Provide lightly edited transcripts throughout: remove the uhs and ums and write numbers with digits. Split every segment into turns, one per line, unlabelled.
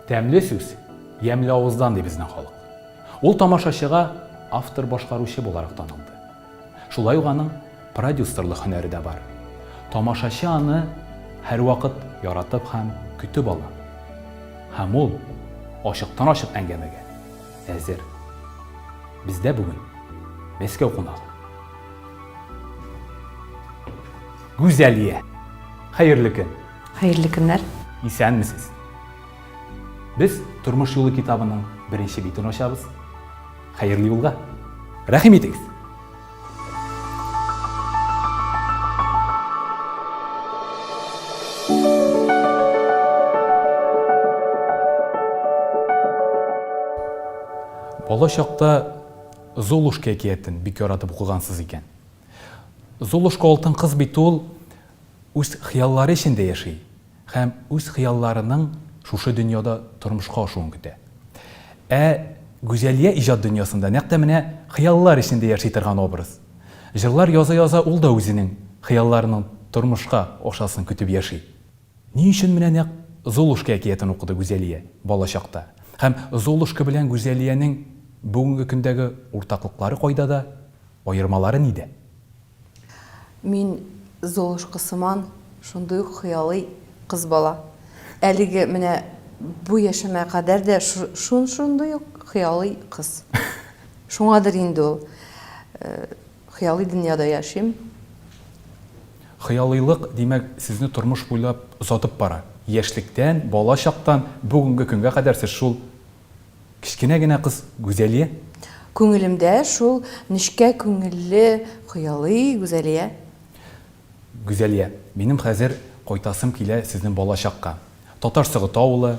Тәмле сүз, ямьле авыздан, ди безнең халык. Ул тамашачыга автор-башкаручы буларак танылды. Шулай ук аның продюсерлык һөнәре дә бар. Тамашачы аны һәрвакыт яратып һәм көтеп ала. Һәм ул ачыктан-ачык әңгәмәгә әзер. Бездә бүген Мәскәү кунагы. Гүзәлия! Хәерле көн!
Хәерле көннәр!
Исәнмесез! Без Тормыш юлы китабының беренче битен ачабыз. Хәерле юлга! Рәхим итегез! Бала чакта Золушка әкиятен бик яратып укыгансыз икән. Золушка алтын кыз бит ул үз хыяллары эчендә яши һәм үз хыялларының шушы дөньяда тормышка ашуын көтә. Ә Гүзәлия иҗат дөньясында нәкъ тә менә хыяллар эчендә яши торган образ. Җырлар яза-яза ул да үзенең хыялларының тормышка ашасын көтеп яши. Ни өчен менә нәкъ Золушка әкиятен укыды Гүзәлия балачакта? Һәм Золушка белән Гүзәлиянең бүгенге көндәге уртаклыклары кайда да, аермалары нидә?
Мин Золушка сыман шундый ук хыялый кыз бала. Әлеге менә бу яшемә кадәр дә шундый ук хыялый кыз. Шуңадыр инде ул. Хыялый дөньяда яшим.
Хыялыйлык, димәк, сезне тормыш буйлап озатып бара. Яшьлектән, бала чактан бүгенге көнгә кадәр сез шул Кечкенә генә кыз Гүзәлия.
Күңелемдә шул нечкә күңелле, хыялый Гүзәлия.
Гүзәлия, минем хәзер кайтасым килә сезнең балачакка. Татар Согыты авылы,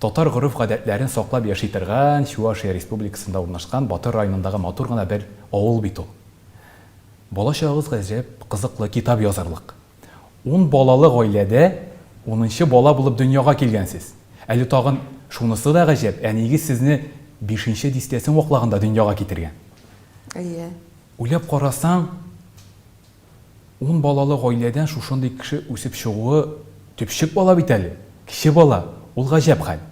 татар гореф-гадәтләрен саклап яши торган Чувашия Республикасында урнашкан Батыр районындагы матур гына бер авыл бит ул. Балачагыгыз гаҗәп кызыклы, китап язарлык. Ун балалы гаиләдә унынчы бала булып дөньяга килгәнсез. Әле тагын шунысы да гаҗәп, әниегез сезне бишенче дистәсен ваклаганда дөньяга китергән.
Әйе.
Уйлап карасаң, ун балалы гаиләдән шушындый кеше үсеп чыгуы төпчек бала бит әле, кече бала, ул гаҗәп хәл.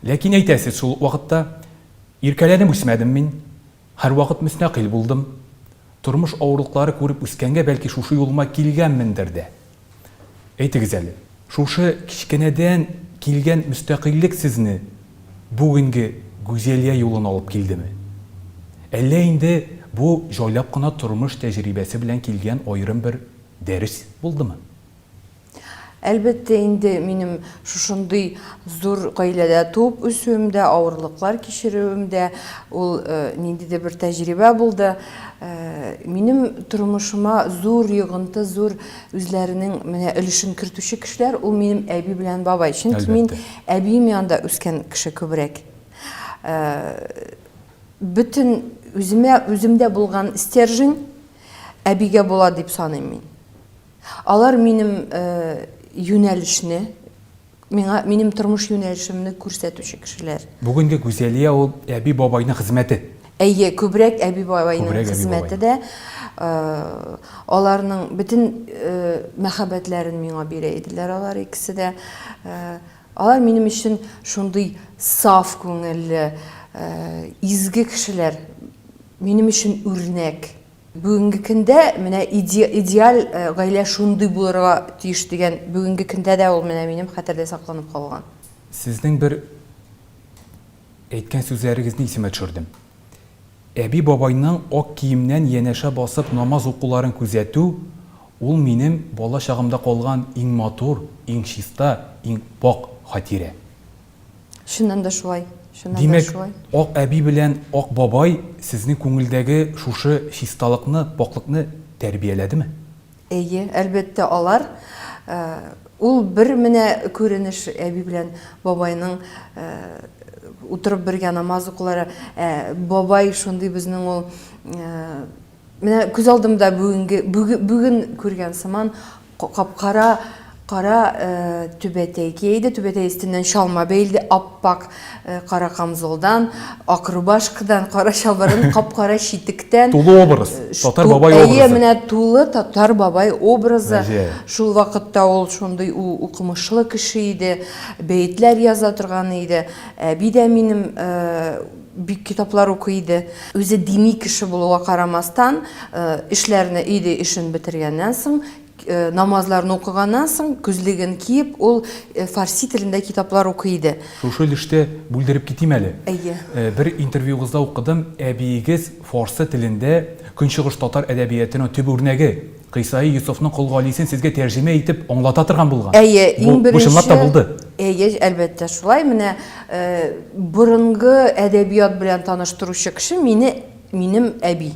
Ләкин әйтәсез шул ук вакытта, иркәләнеп үсмәдем мин, Һәрвакыт мөстәкыйль булдым. Тормыш авырлыклары күреп үскәнгә, бәлки шушы юлыма килгәнмендер дә. Әйтегез әле, шушы кечкенәдән килгән мөстәкыйльлек сезне бүгенге Гүзәлия юлына алып килдеме? Әллә инде бу җайлап кына тормыш тәҗрибәсе белән килгән аерым бер дәрес булдымы?
Әлбәттә инде, минем шушындый зур гаиләдә туып үсүем дә, авырлыклар кичерүем дә, ул ниндидер бер тәҗрибә булды. Минем тормышыма зур йогынты, зур үзләренең менә өлешен кертүче кешеләр ул минем әби белән бабай. Чөнки мин әбием янында үскән кеше күбрәк. Бөтен үземә, үземдә булган стержень әбигә була дип саныйм мин. Алар минем юнәлешне, миңа минем тормыш юнәлешемне күрсәтүче кешеләр.
Бүгенге Гүзәлия ул әби-бабайның хезмәте.
Әйе, күбрәк әби-бабайның хезмәте дә. Аларның бөтен мәхәббәтләрен миңа бирә иделәр алар икесе дә. Алар минем өчен шундый саф күңелле, изге кешеләр, минем өчен үрнәк. Бүгенге көндә менә идеаль гаилә шундый булырга тиеш дигән бүгенге көндә дә ул менә минем хәтердә сакланып калган.
Сезнең бер әйткән сүзләрегезне исемә төшердем. Әби-бабайның ак киемнән янәшә басып намаз укуларын күзәтү, ул минем бала чагымда калган иң матур, иң чиста, иң пакь хатирә.
Чыннан да шулай.
Чыннан да Димәк, шулай. Ак әби белән Ак бабай сезнең күңелдәге шушы чисталыкны, пакьлыкны тәрбияләдеме?
Әйе, әлбәттә, алар. Ул бер менә күренеш әби белән бабайның утырып бергә намаз укулары. Ә бабай шундый безнең ул менә күз алдымда бүгенге бүген күргән сыман кап-кара. Кара түбәтәй кия иде, түбәтәй өстеннән чалма бәйлде, ап-ак кара камзолдан, ак рубашкадан, кара чалбардан, кап-кара читектән.
Тулы образ, татар бабай образы.
Әйе, менә тулы татар бабай образы. Шул вакытта ул шундый укымышлы кеше иде, бәетләр яза торган иде. Әби дә минем бик китаплар укый иде. Үзе дини кеше булуга карамастан, эшләрне, өйдә эшен бетергәннән соң, намазларны укыганнан соң, күзлеген киеп, ул фарси телендә китаплар укый иде.
Шушы өлештә бүлдереп китим әле.
Әйе.
Бер интервьюгызда укыдым, әбиегез фарсы телендә Көнчыгыш татар әдәбиятының төп үрнәге, Кыйсаи Йосыфның Кол Галисен сезгә тәрҗемә итеп аңлата торган булган.
Әйе, иң беренче.
Бу чынлап та булды.
Әйе, әлбәттә, шулай. Менә борынгы әдәбият белән таныштыручы кеше мине, минем әби.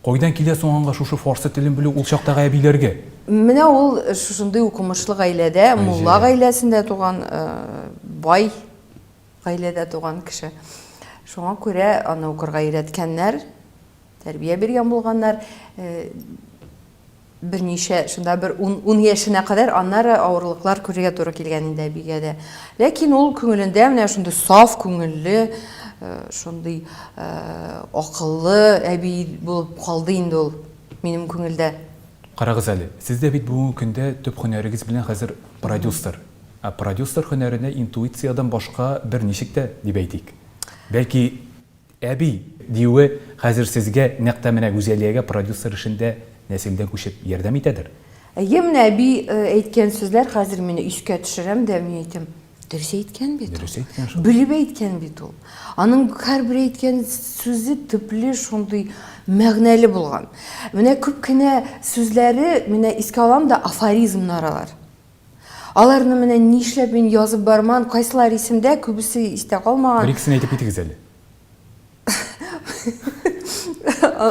Кайдан килә соң аңа шушы фарсы телен белү ул чактагы әбиләргә?
Менә ул шушындый укымышлы гаиләдә, мулла гаиләсендә туган, бай гаиләдә туган кеше. Шуңа күрә аны укырга өйрәткәннәр, тәрбия биргән булганнар. Берничә, шунда бер ун, ун яшенә кадәр, аннары авырлыклар күрергә туры килгән инде әбигә дә. Ләкин ул күңелендә менә шундый саф күңелле, шундый акыллы әби булып калды инде ул минем күңелдә.
Карагыз әле, сез дә бит бүгенге көндә төп һөнәрегез белән хәзер продюсер. Ә продюсер һөнәренә интуициядән башка берничек тә, дип әйтик. Бәлки, Әби, диюе хәзер сезгә, нәкъ тә менә Гүзәлиягә продюсер эшендә нәселдән күчеп ярдәм итәдер?
Әйе, менә әби әйткән сүзләр хәзер мине искә төшерәм дә, мин әйтәм, дөрес әйткән бит ул.
Дөрес әйткән шул.
Белеп әйткән бит ул. Аның һәрбер әйткән сүзе төпле, шундый мәгънәле булган. Менә күп кенә сүзләре, менә искә алам да, афоризмнар алар. Аларны менә нишләп мин язып барман, кайсылар исемдә, күбесе истә калмаган.
Бер икесен әйтеп китегез әле.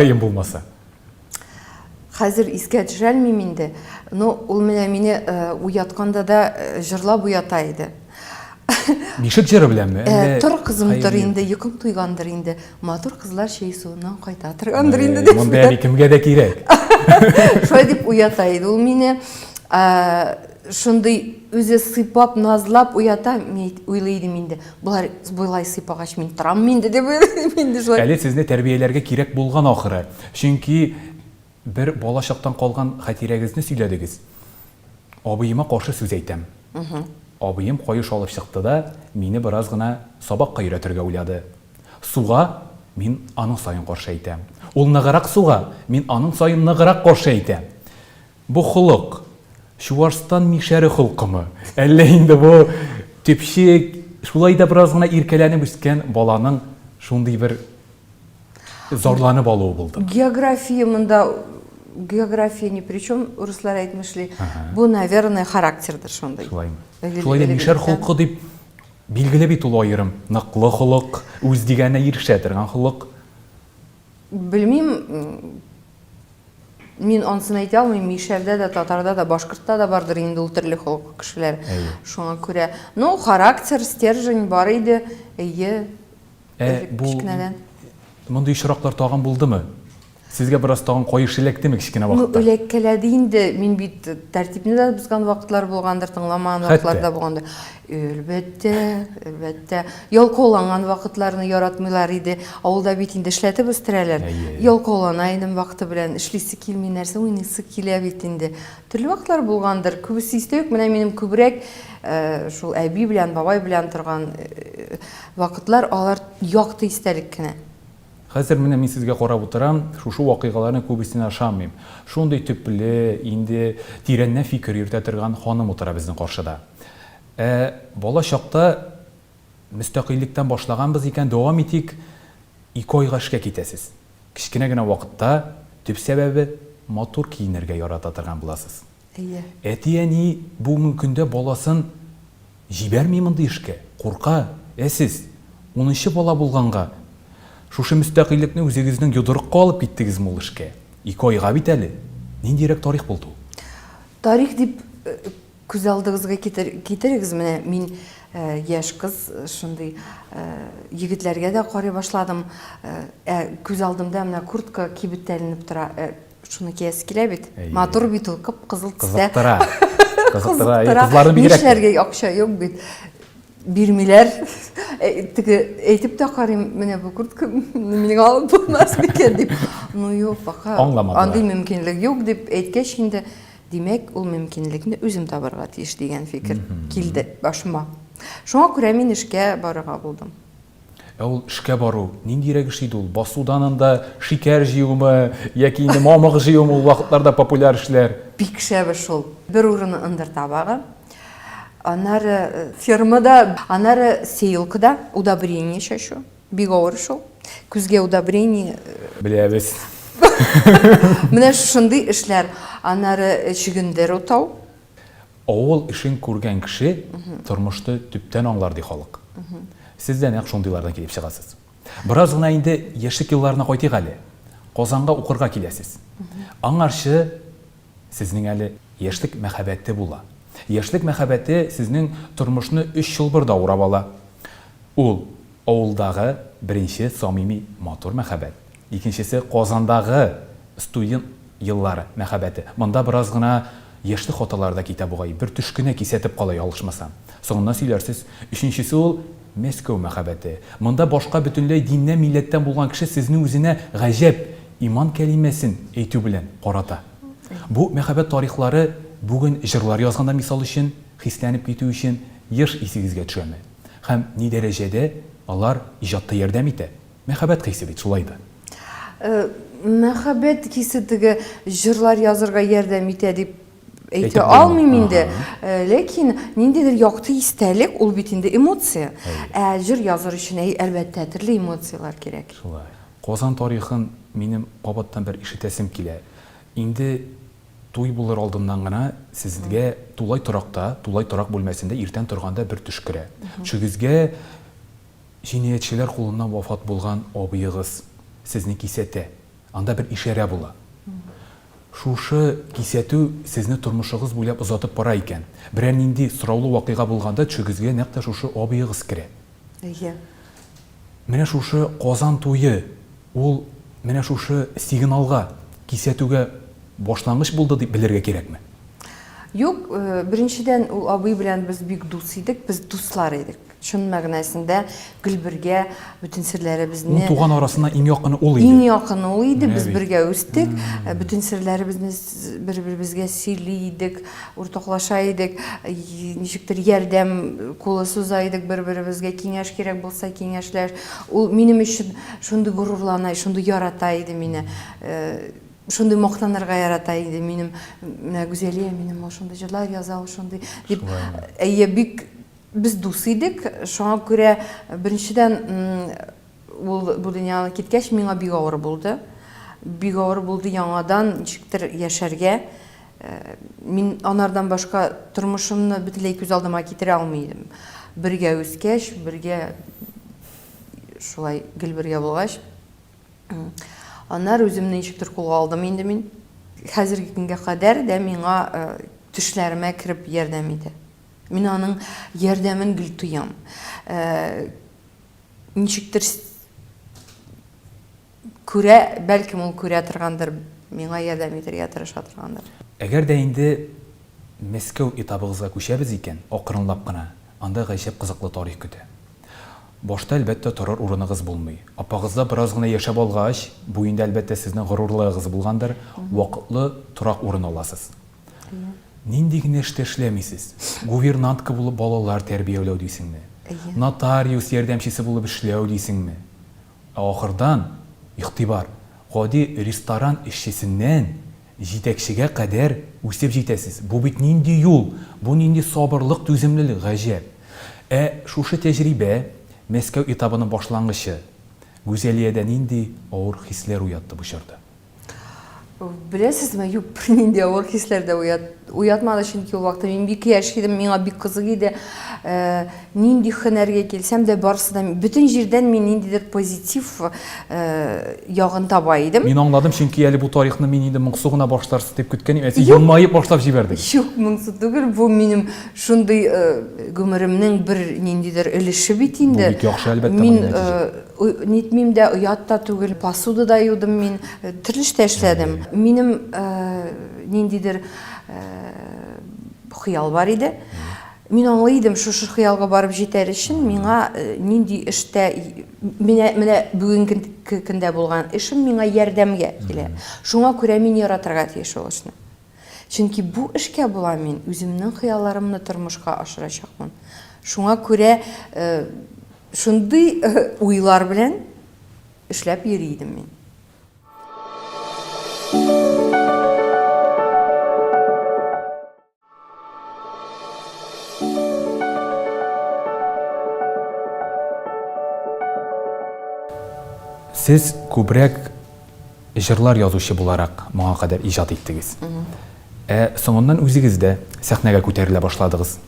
Кыен булмаса.
Хәзер искә төшерәлмим инде. Но ул менә мине э, уятканда да э, җырлап уята иде.
Бишек җыры беләнме?
Э, тор кызым, тор инде, йокым туйгандыр инде. Матур кызлар чәй суыннан кайта торгандыр инде
дип. Монда әби кемгә дә кирәк.
Шулай дип уята иде ул мине. Шундый үзе сыйпап, назлап уята, мин уйлый идем инде. Болар болай сыйпагач, мин торам инде дип уйлый идем инде шулай.
Әле сезне тәрбияләргә кирәк булган ахыры. Чөнки бер бала чактан калган хатирәгезне сөйләдегез. Абыема каршы сүз әйтәм. Абыем каеш алып чыкты да, мине бераз гына сабакка өйрәтергә уйлады. Суга, мин аның саен каршы әйтәм. Ул ныграк суга, мин аның саен ныграк каршы әйтәм. Бу холык, Чуашстан мишәре холкымы, әллә инде бу төпчек, шулай да бераз гына иркәләнеп үскән баланың шундый бер зарланып алуы булдымы?
География монда, география ни при чем, урыслар әйтмешли. Бу, наверное, характердыр шундый.
Шулаймы? Шулай да мишәр холкы дип билгеле бит ул аерым ныклы холык, үз дигәненә ирешә торган холык.
Белмим, мин ансын әйтә алмыйм, мишәрдә дә, татарда да, башкортта да бардыр инде ул төрле холыклы кешеләр. Шуңа күрә, ну, характер, стержень бар иде, әйе,
Ә бу мондый очраклар тагын булдымы? Сезгә бераз тагын каеш эләктеме кечкенә вакытта?
Ну, эләккәләде инде. Мин бит тәртипне дә бозган вакытлар булгандыр, тыңламаган вакытлар да булгандыр. Әлбәттә, әлбәттә. Ялкауланган вакытларны яратмыйлар иде. Авылда бит инде эшләтеп үстерәләр. Ялкаулана идем вакыты белән. Эшлисе килми, нәрсә уйныйсы килә бит инде. Төрле вакытлар булгандыр. Күбесе истә юк. Менә минем күбрәк э, шул әби белән, бабай белән торган э, вакытлар, алар якты истәлек кенә.
Хәзер менә мин сезгә карап утырам, шушы вакыйгаларның күбесенә ышанмыйм. Шундый төпле, инде тирәннән фикер йөртә торган ханым утыра безнең каршыда. Ә бала чакта мөстәкыйльлектән башлаганбыз икән, дәвам итик, ике айга эшкә китәсез. Кечкенә генә вакытта, төп сәбәбе, матур киенергә ярата торган буласыз.
Әйе.
Әти-әни бүгенге көндә баласын җибәрми мондый эшкә, курка. Ә сез, унынчы бала булганга, шушы мөстәкыйльлекне үзегезнең йодрыкка алып киттегезме ул эшкә? Ике айга бит әле. Ниндирәк тарих булды ул?
Тарих дип күз алдыгызга китерегез, менә мин яшь кыз, шундый егетләргә дә карый башладым. Ә күз алдымда менә куртка кибеттә эленеп тора. Шуны киясе килә бит. Матур бит ул, кып-кызыл төстә.
Кызыктыра. Кызыктыра. Кызларны бигрәк.
Нишләргә акча юк бит. Бирмиләр. Э, теге әйтеп тә карыйм, менә бу куртка миңа алып булмас микән дип. Ну юк, пока андый мөмкинлек юк дип әйткәч инде, димәк, ул мөмкинлекне үзем табарга тиеш дигән фикер килде башыма. Шуңа күрә мин эшкә барырга булдым.
Ә ул эшкә бару ниндирәк эш иде ул? Басудан анда шикәр җыюмы яки инде мамык җыюмы ул вакытларда популяр эшләр?
Бик шәп эш ул. Бер урыны ындыр табагы. Аннары э, фермада, аннары сеялкада удобрение чәчү. Бик авыр шул. Күзгә удобрение.
Э, Беләбез.
Менә шушындый эшләр. Аннары э, чөгендер утау.
Авыл эшен күргән кеше тормышны төптән аңлар, ди халык. Сез дә нәкъ шундыйлардан килеп чыгасыз. Бераз гына инде яшьлек елларына кайтыйк әле. Казанга укырга киләсез. Аңарчы сезнең әле яшьлек мәхәббәте була. Яшьлек мәхәббәте сезнең тормышны өч чылбырда урап ала. Ул, авылдагы беренче самими матур мәхәббәт. Икенчесе, Казандагы студент еллары мәхәббәте. Монда бераз гына яшьлек хаталары да китә бугай, бер төш кенә кисәтеп кала ялгышмасам. Соңыннан сөйләрсез. Өченчесе ул, Мәскәү мәхәббәте. Монда башка бөтенләй диннән, милләттән булган кеше сезне үзенә гаҗәп иман кәлимәсен әйтү белән карата. Бу мәхәббәт тарихлары бүген җырлар язганда, мисал өчен, хисләнеп китү өчен еш исегезгә төшәме? Һәм ни дәрәҗәдә алар иҗатта ярдәм итә? Мәхәббәт хисе бит шулай да.
Э, мәхәббәт хисе теге җырлар язырга ярдәм итә дип әйтә алмыйм инде. Э, ләкин ниндидер якты истәлек, ул бит инде эмоция. Ә җыр языр өчен, әлбәттә, төрле эмоцияләр кирәк.
Шулай. Казан тарихын минем кабаттан бер ишетәсем килә. Инде туй булыр алдыннан гына сезгә тулай торакта, тулай торак бүлмәсендә иртән торганда бер төш керә. Төшегезгә Җинаятьчеләр кулыннан вафат булган абыегыз сезне кисәтә. Анда бер ишарә була. Шушы кисәтү сезне тормышыгыз буйлап озатып бара икән. Берәр нинди сораулы вакыйга булганда төшегезгә нәкъ тә шушы абыегыз керә.
Әйе.
Менә шушы Казан туе, ул менә шушы сигналга, кисәтүгә башлангыч булды дип белергә кирәкме?
Юк, беренчедән, ул абый белән без бик дус идек, без дуслар идек. Чын мәгънәсендә гел бергә бөтен серләребезне.
Ун туган арасында иң якыны ул иде.
Иң якыны ул иде, без бергә үстек, бөтен серләребезне бер-беребезгә сөйли идек, уртаклаша идек, ничектер ярдәм кулы суза идек бер-беребезгә, киңәш кирәк булса киңәшләш. Ул минем өчен шундый горурлана, шундый ярата иде мине. Шундый мактанырга ярата иде минем, менә Гүзәлия минем ул шундый җырлар яза, ул шундый дип. Әйе, бик Без дус идек, шуңа күрә, беренчедән, ул бу дөньядан киткәч, миңа бик авыр булды. Бик авыр булды яңадан ничектер яшәргә. Мин анардан башка тормышымны бөтенләй күз алдыма китерә алмый идем. Бергә үскәч, бергә шулай гел бергә булгач. Аннары үземне ничектер кулга алдым инде мин. Хәзерге көнгә кадәр дә миңа төшләремә кереп ярдәм итә. Мин аның ярдәмен гел тоям. Э, ничектер күрә, бәлкем ул күрә торгандыр, миңа ярдәм итәргә тырыша торгандыр.
Әгәр дә инде Мәскәү этабыгызга күчәбез икән, акрынлап кына, анда гаҗәп кызыклы тарих көтә. Башта, әлбәттә, торыр урыныгыз булмый. Апагызда бераз гына яшәп алгач, бу инде, әлбәттә, сезнең горурлыгыгыз булгандыр, вакытлы торак урын аласыз. Нинди генә эштә эшләмисез. Гувернантка булып балалар тәрбияләү дисеңме?
Әйе.
Нотариус ярдәмчесе булып эшләү дисеңме? Ә ахырдан, игътибар, гади ресторан эшчесеннән җитәкчегә кадәр үсеп җитәсез. Бу бит нинди юл, бу нинди сабырлык, түземлелек, гаҗәп! Ә шушы тәҗрибә, Мәскәү этабының башлангычы, Гүзәлиядә нинди авыр хисләр уятты бу чорда?
Беләсезме, юк, бернинди авыр хисләр дә уят, уятмады, чөнки ул вакытта мин бик яшь идем, миңа бик кызык иде. Э, нинди һөнәргә килсәм дә, барысы да, бөтен җирдән мин ниндидер позитив э, ягын таба идем.
Мин аңладым, чөнки әле бу тарихны мин инде моңсу гына башларсыз дип көткән идем, ә син елмаеп башлап җибәрдең.
Юк, моңсу түгел, бу минем шундый э, гомеремнең бер ниндидер өлеше бит инде.
Бу бик яхшы, әлбәттә,
мин, Нитмим дә, оят та түгел. Посуда да юдым мин, төрле эштә эшләдем. Минем ниндидер хыял бар иде. Мин аңлый идем, шушы хыялга барып җитәр өчен миңа нинди эштә менә менә бүгенге көндә булган эшем миңа ярдәмгә килә. Шуңа күрә мин яратырга тиеш ул эшне. Чөнки бу эшкә була мин үземнең хыялларымны тормышка ашырачакмын. Шуңа күрә шундый уйлар белән эшләп йөри идем мин.
Сез күбрәк җырлар язучы буларак моңа кадәр иҗат иттегез. Ә соңыннан үзегез дә сәхнәгә күтәрелә башладыгыз.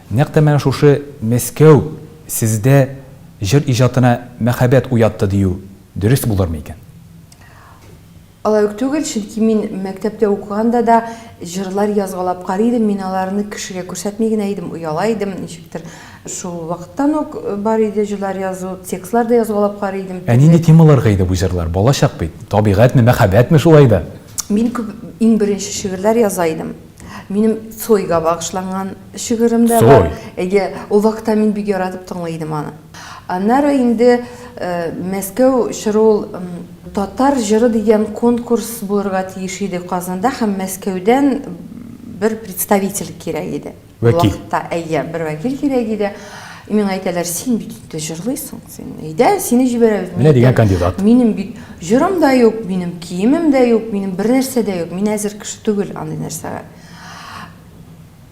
Нәкъ тә менә шушы Мәскәү сездә җыр иҗатына мәхәббәт уятты дию дөрес булырмы икән?
Алай ук түгел, чөнки мин мәктәптә укыганда да җырлар язгалап карый идем, мин аларны кешегә күрсәтми генә идем, ояла идем, ничектер. Шул вакыттан ук бар иде җырлар язу, текстлар да язгалап карый идем.
Ә нинди темаларга иде бу җырлар? Балачак бит. Табигатьме, мәхәббәтме шулай да?
Мин күп, иң беренче шигырьләр яза идем. Минем Цойга багышланган шигырем дә бар.
Цой?
Әйе, ул вакытта мин бик яратып тыңлый идем аны. Аннары инде Мәскәү чоры ул Татар җыры дигән конкурс булырга тиеш иде Казанда һәм Мәскәүдән бер представитель кирәк иде.
Вәкил.
Ул вакытта, әйе, бер вәкил кирәк иде. И миңа әйтәләр, син бит инде җырлыйсың, син әйдә, сине җибәрәбез.
Менә дигән кандидат.
Минем бит җырым да юк, минем киемем дә юк, минем бернәрсә дә юк. Мин әзер кеше түгел андый нәрсәгә.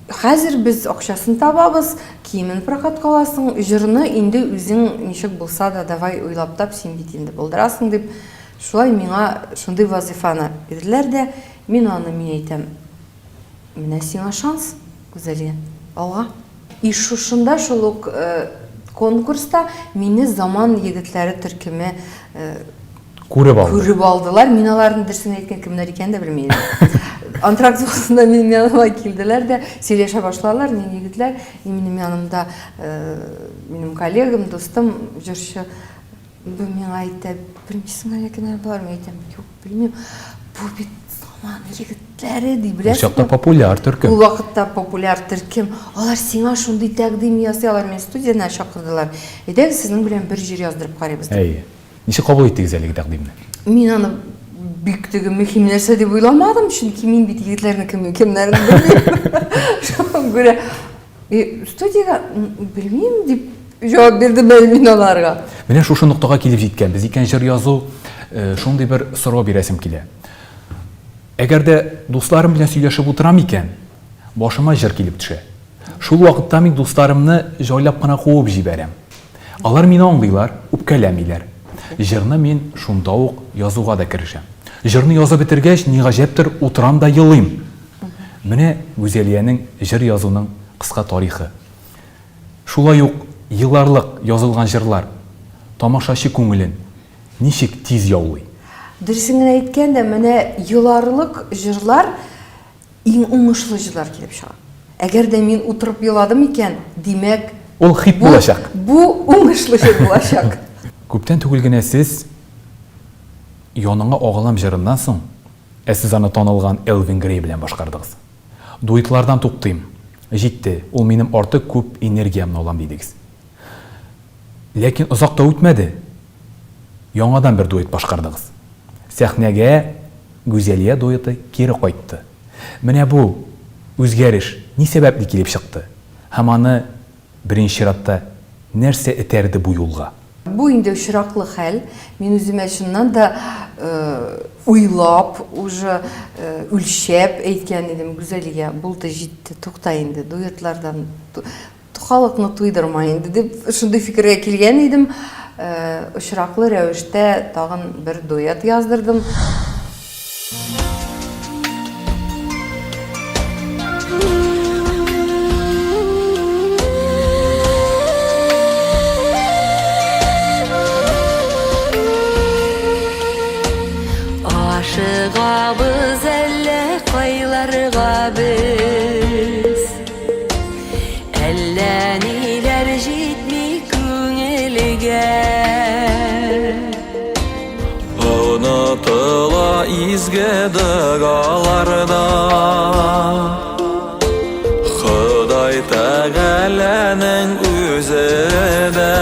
Хәзер без акчасын табабыз, киемен прокатка аласың, җырны инде үзең ничек булса да давай уйлап тап, син бит инде булдырасың дип, шулай миңа шундый вазыйфаны бирделәр дә, мин аны, мин әйтәм, менә сиңа шанс, Гүзәлия, алга. И шушында шул ук конкурста мине Заман егетләре төркеме
Күреп алды.
Күреп алдылар. Мин аларның дөресен әйткән кемнәр икәнен дә белми идем. Антракт вакытында минем яныма килделәр дә, сөйләшә башладылар. Мин егетләр, и минем янымда минем коллегам, дустым, җырчы. Бу миңа әйтә, белмисең әллә кемнәр болар? Мин әйтәм, юк, белмим. Бу бит Заман егетләре, ди,
беләсеңме? Ул чакта популяр төркем.
Ул вакытта популяр төркем. Алар сиңа шундый тәкъдим ясый, алар мине студиядән чакырдылар. Әйдәгез, сезнең белән бер җыр яздырып карыйбыз, дип.
Әйе. Ничек кабул иттегез әлеге тәкъдимне?
Мин аны бик теге мөһим нәрсә дип уйламадым, чөнки мин бит егетләрнең кем кемнәрен белмим. Шуңа күрә студиягә белмим дип җавап бирдем әле мин аларга.
Менә шушы ноктага килеп җиткәнбез икән, җыр язу, шундый бер сорау бирәсем килә. Әгәр дә дусларым белән сөйләшеп утырам икән, башыма җыр килеп төшә. Шул вакытта мин дусларымны җайлап кына куып җибәрәм. Алар мине аңлыйлар, үпкәләмиләр. Җырны мин шунда ук язуга да керешәм. Җырны язып бетергәч, ни гаҗәптер, утырам да елыйм. Менә Гүзәлиянең җыр язуның кыска тарихы. Шулай ук еларлык язылган җырлар тамашачы күңелен ничек тиз яулый?
Дөресен генә әйткәндә, менә еларлык җырлар Иң уңышлы җырлар килеп чыга. Әгәр дә мин утырып еладым икән, димәк,
Ул хит булачак.
Бу уңышлы җыр булачак.
Күптән түгел генә сез Яныңа агылам җырыннан соң, ә сез аны танылган Элвин Грей белән башкардыгыз. Дуэтлардан туктыйм. Җитте, ул минем артык күп энергиямне алам, дидегез. Ләкин озак та үтмәде, яңадан бер дуэт башкардыгыз. Сәхнәгә Гүзәлия дуэты кире кайтты. Менә бу үзгәреш ни сәбәпле килеп чыкты һәм аны, беренче чиратта, нәрсә этәрде бу юлга?
Бу инде очраклы хәл. Мин үземә чыннан да уйлап, уже үлчәп әйткән идем, Гүзәлия, булды, җитте, тукта инде, дуэтлардан Халыкны туйдырма инде, дип шундый фикергә килгән идем. Очраклы рәвештә тагын бер дуэт яздырдым.
Ашыгабыз әллә кайларга без. Әллә ниләр җитми күңелгә.
Онытыла изге догаларда. Тәгаләнең үзе дә.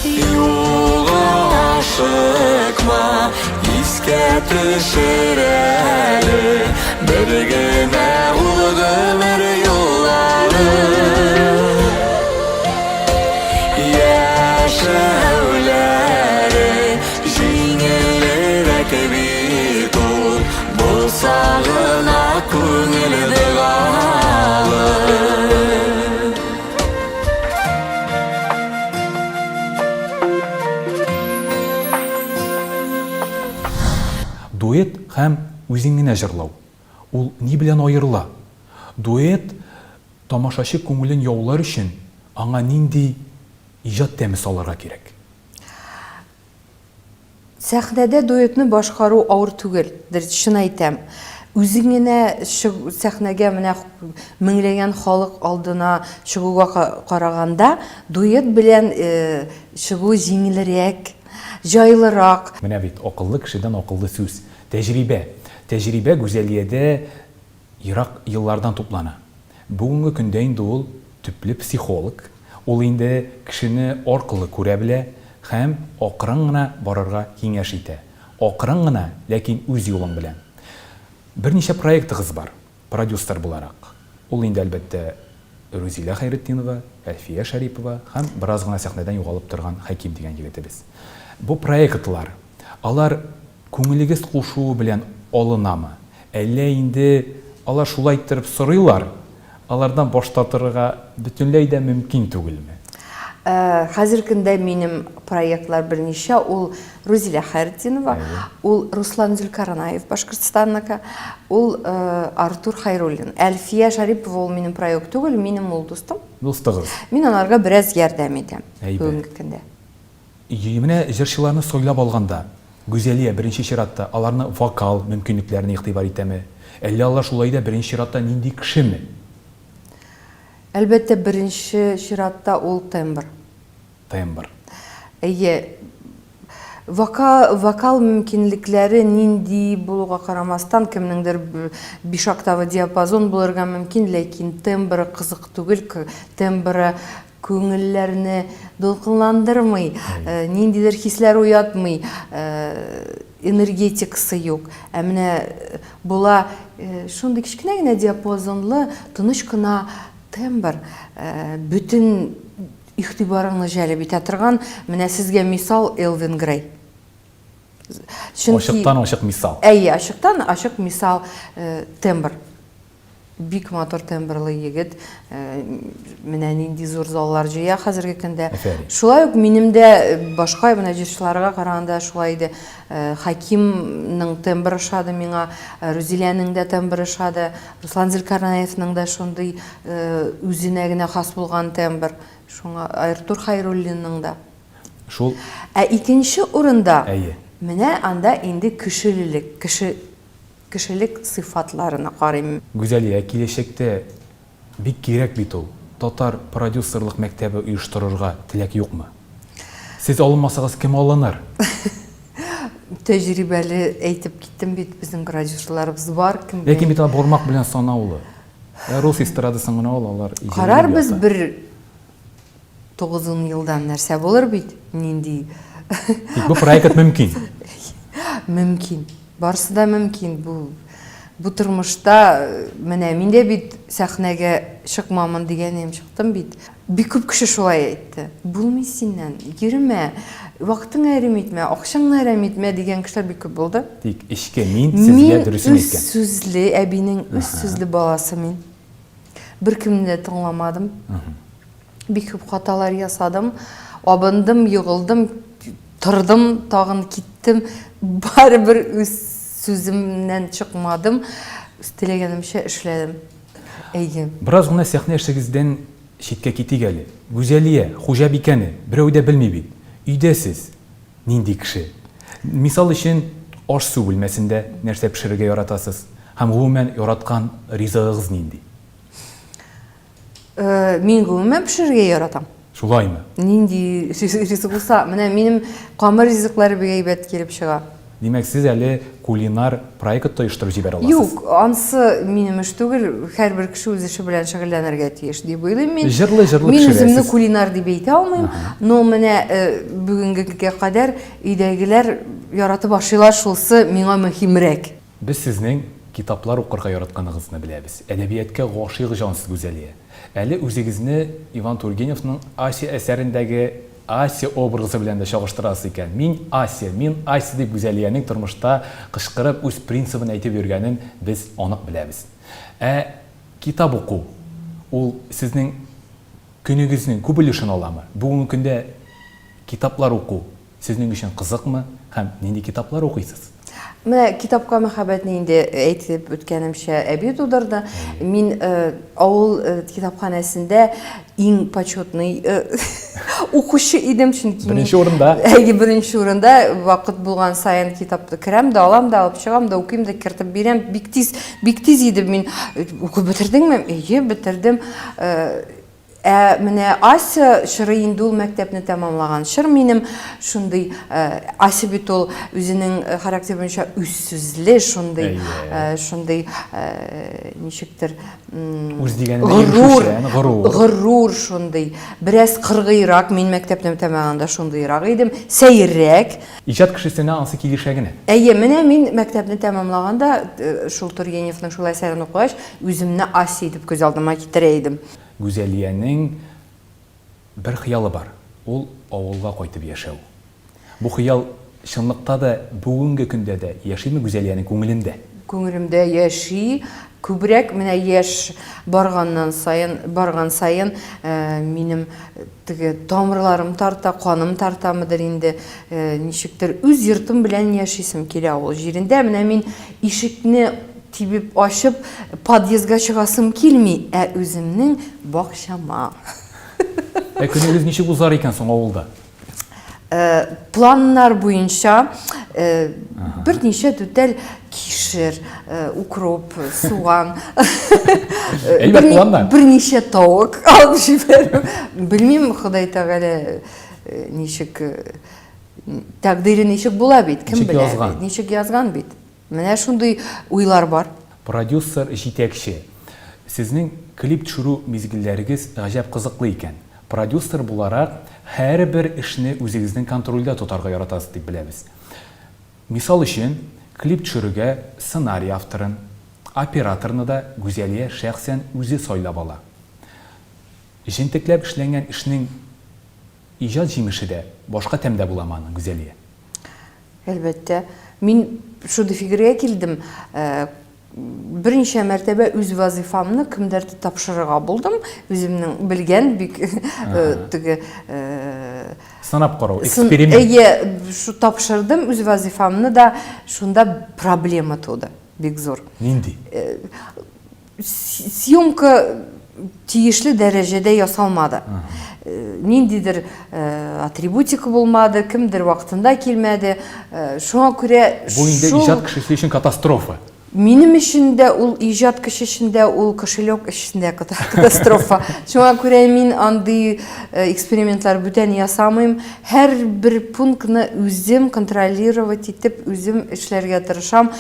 Юлга ашыкма, искә төшер әле, бер генә ул гомер юллары. Яшәүләре җиңелрәк бит ул, булса гына күңел догалы.
Дуэт һәм үзең генә җырлау, ул ни белән аерыла? Дуэт Тамашачы күңелен яулар өчен аңа нинди иҗат тәме салырга кирәк?
Сәхнәдә дуэтны башкару авыр түгел, дөрес, чын әйтәм. Үзең генә чыгу, сәхнәгә менә меңләгән халык алдына чыгуга караганда, дуэт белән чыгу җиңелрәк, җайлырак.
Менә бит, акыллы кешедән акыллы сүз. Тәҗрибә. Тәҗрибә Гүзәлиядә ерак еллардан туплана. Бүгенге көндә инде ул төпле психолог, ул инде кешене аркылы күрә белә һәм акрын гына барырга киңәш итә. Акрын гына, ләкин үз юлың белән. Берничә проектыгыз бар, продюсер буларак. Ул инде, әлбәттә, Рүзилә Хәйретдинова, Әлфия Шәрипова һәм бераз гына сәхнәдән югалып торган Хәким дигән егетебез. Бу проектлар, алар Күңелегез кушуы белән алынамы? Әллә инде алар шулай иттереп сорыйлар, алардан баш тартырга бөтенләй дә мөмкин түгелме?
Хәзерге көндә минем проектлар берничә, ул Рузилә Хәйретдинова, ул Руслан Зөлкарнаев, Башкортстанныкы, ул Артур Хәйруллин. Әлфия Шәрипова ул минем проект түгел, минем ул дустым.
Дустыгыз.
Мин аларга бераз ярдәм итәм бүгенге көндә.
Менә җырчыларны сайлап алганда, Гүзәлия беренче чиратта аларны вокал мөмкинлекләренә игътибар итәме, әллә алар шулай да беренче чиратта нинди кешеме?
Әлбәттә, беренче чиратта ул тембр.
Тембр.
Әйе. Вокал, вокал мөмкинлекләре нинди булуга карамастан, кемнеңдер биш октава диапазон булырга мөмкин, ләкин тембры кызык түгел, тембры Күңелләрне дулкынландырмый, ниндидер хисләр уятмый, энергетикасы юк. Ә менә була шундый кечкенә генә диапазонлы, тыныч кына тембр, бөтен игътибарыңны җәлеп итә торган, менә сезгә мисал Элвин Грей.
Чөнки Ачыктан-ачык мисал.
Әйе, ачыктан-ачык мисал тембр. Бик матур тембрлы егет. Менә нинди зур заллар җыя хәзерге көндә. Шулай ук минем дә башка менә җырчыларга караганда шулай иде. Хакимның тембры ошады миңа, Рузиләнең дә тембры ошады, Руслан Зөлкарнаевның да шундый үзенә генә хас булган тембр. Шуңа Артур Хайруллинның да.
Шул.
Ә икенче урында менә анда инде кешелелек, кеше Кешелек сыйфатларына карыйм.
Гүзәлия, киләчәктә бик кирәк бит ул, татар продюсерлык мәктәбе оештырырга теләк юкмы? Сез алынмасагыз, кем алыныр?
Тәҗрибәле әйтеп киттем бит, безнең продюсерларыбыз бар, кем
белән. Ләкин бит алар бармак белән санаулы. Ә рус эстрадасын гына ал, алар
җәелеп ята. Карарбыз бер 9-ун елдан нәрсә булыр бит, нинди.
Тик бу проект мөмкин.
Мөмкин. Барысы да мөмкин. Бу бу тормышта менә мин дә бит сәхнәгә чыкмамын дигән идем, чыктым бит. Бик күп кеше шулай әйтте. Булмый синнән, йөрмә, вакытыңны әрәм итмә, акчаңны әрәм итмә дигән кешеләр бик күп булды.
Тик эчке мин сезгә дөресен әйткән.
Мин үз сүзле әбинең үз сүзле баласы мин. Беркемне дә тыңламадым. Бик күп хаталар ясадым. Абындым, егылдым, тордым, тагын киттем. Барыбер үз сүземнән чыкмадым. Үз теләгәнемчә эшләдем. Әйе.
Бераз гына сәхнә эшегездән читкә китик әле. Гүзәлия, хуҗабикәне берәү дә белми бит. Өйдә сез нинди кеше? Мисал өчен, аш-су бүлмәсендә нәрсә пешерергә яратасыз? Һәм гомумән яраткан ризыгыгыз нинди?
Мин гомумән пешерергә яратам.
Шулаймы?
Нинди ризык булса, менә минем камыр ризыклары бик әйбәт килеп чыга.
Димәк, сез әле кулинар проект та оештырып җибәрә аласыз?
Юк, ансы минем эш түгел, һәрбер кеше үз эше белән шөгыльләнергә тиеш дип уйлыйм мин.
Җырлы-җырлы
Мин
пешерәсез.
үземне кулинар дип әйтә алмыйм, но менә бүгенге көнгә кадәр өйдәгеләр яратып ашыйлар, шулсы миңа мөһимрәк.
Без сезнең китаплар укырга яратканыгызны беләбез. Әдәбияткә гашыйк җан сез, Гүзәлия. Әле үзегезне Иван Тургеневның Ася әсәрендәге Ася образы белән дә чагыштырасыз икән. Мин Ася, мин Ася дип Гүзәлиянең тормышта кычкырып үз принцибын әйтеп йөргәнен без анык беләбез. Ә китап уку ул сезнең көнегезнең күп өлешен аламы? Бүгенге көндә китаплар уку Сезнең өчен кызыкмы һәм нинди китаплар укыйсыз?
Менә китапка мәхәббәтне инде әйтеп үткәнемчә әби тудырды. Мин авыл китапханәсендә иң почетный укучы идем, чөнки
Беренче урында.
Әйе, беренче урында. Вакыт булган саен китап керәм дә, алам да, алып чыгам да, укыйм да, кертеп бирәм. Бик тиз, бик тиз иде мин. Укып бетердеңме? Әйе, бетердем. Ә менә Ася чоры инде ул мәктәпне тәмамлаган чор минем. Шундый Ася бит ул үзенең характеры буенча үзсүзле, шундый, шундый ничектер
үз дигәненә ирешүчән, горур.
Горур шундый. Бераз кыргыйрак, мин мәктәпне тәмамлаганда шундыйрак идем, сәеррәк.
Иҗат кешесенә ансы килешә генә.
Әйе, менә мин мәктәпне тәмамлаганда шул Тургеневның шул әсәрен укыгач, үземне Ася итеп күз алдыма китерә идем.
Гүзәлиянең бер хыялы бар, ул авылга кайтып яшәү. Бу хыял чынлыкта да бүгенге көндә дә яшиме Гүзәлиянең күңелендә?
Күңелемдә яши. Күбрәк менә яшь барганнан саен, барган саен минем теге тамырларым тарта, каным тартамыдыр инде, ничектер үз йортым белән яшисем килә авыл җирендә. Менә мин ишекне Тибеп ачып, подъездга чыгасым килми, ә үземнең бакчама.
Ә көнегез ничек узар икән соң авылда?
Планнар буенча берничә түтәл кишер, укроп, суган.
Әйбәт планнар.
Берничә тавык алып җибәрү. Белмим, Ходай Тәгалә ничек тәкъдире ничек була бит, кем белә. Ничек язган бит. Менә шундый уйлар бар.
Продюсер, җитәкче. Сезнең клип төшерү мизгелләрегез гаҗәп кызыклы икән. Продюсер буларак, һәрбер эшне үзегезнең контрольдә тотарга яратасыз дип беләбез. Мисал өчен, клип төшерүгә сценарий авторын, операторны да Гүзәлия шәхсән үзе сайлап ала. Җентекләп эшләнгән эшнең иҗат җимеше дә башка тәмдә буламы аның, Гүзәлия?
Әлбәттә. Мин шундый фикергә килдем, берничә мәртәбә үз вазыйфамны кемдәрдер тапшырырга булдым. Үземнең белгән бик теге
сынап карау, эксперимент.
Әйе, шу тапшырдым үз вазыйфамны да, шунда проблема туды, бик зур.
Нинди?
Съемка тиешле дәрәҗәдә ясалмады. Ниндидер атрибутика булмады, кемдер вакытында килмәде. Шуңа күрә
Бу инде иҗат кешесе өчен катастрофа.
Минем өчен дә ул иҗат кеше өчен дә ул кошелек өчен дә катастрофа. Шуңа күрә мин андый экспериментлар бүтән ясамыйм. Һәрбер пунктны үзем контролировать итеп, үзем эшләргә тырышам.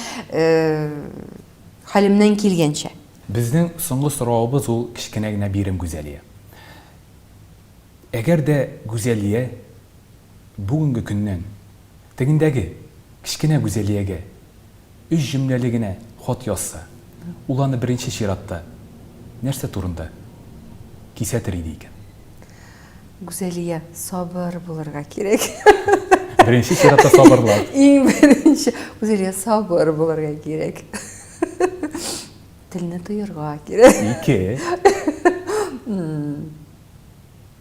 Хәлемнән килгәнчә.
Безнең соңгы соравыбыз ул кечкенә генә бирем, Гүзәлия. Әгәр дә Гүзәлия бүгенге көннән тегендәге кечкенә Гүзәлиягә өч җөмләле генә хат язса, ул аны беренче чиратта нәрсә турында кисәтер иде икән?
Гүзәлия, сабыр булырга кирәк.
Беренче чиратта сабырлык.
Иң беренче. Гүзәлия, сабыр булырга кирәк. Телне тоярга кирәк.
Ике.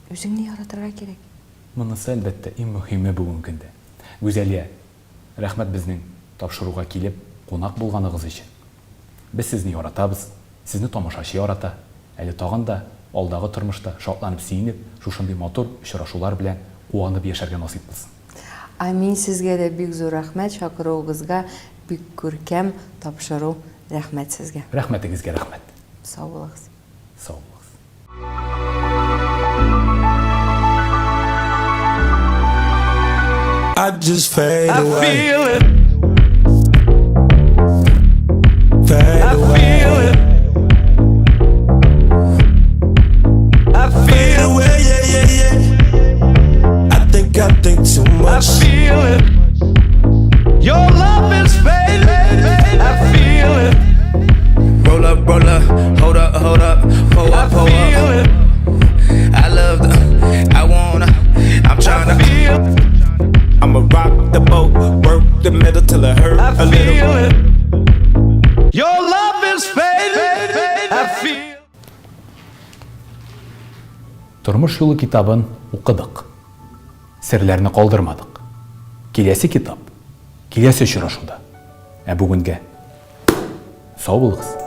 Үзеңне яратырга кирәк.
Монысы, әлбәттә, иң мөһиме бүгенге көндә. Гүзәлия, рәхмәт безнең тапшыруга килеп, кунак булганыгыз өчен. Без сезне яратабыз, сезне тамашачы ярата. Әле тагын да алдагы тормышта шатланып-сөенеп, шушындый матур очрашулар белән куанып яшәргә насыйп булсын.
Амин, сезгә дә бик зур рәхмәт чакыруыгызга, бик күркәм тапшыру, рәхмәт сезгә.
Рәхмәтегезгә рәхмәт.
Сау булыгыз.
Сау булыгыз.
I just fade away. I feel it.
Тормыш юлы китабын укыдык. Серләрне калдырмадык. Киләсе китап, киләсе очрашуда. Ә бүгенгә сау булыгыз!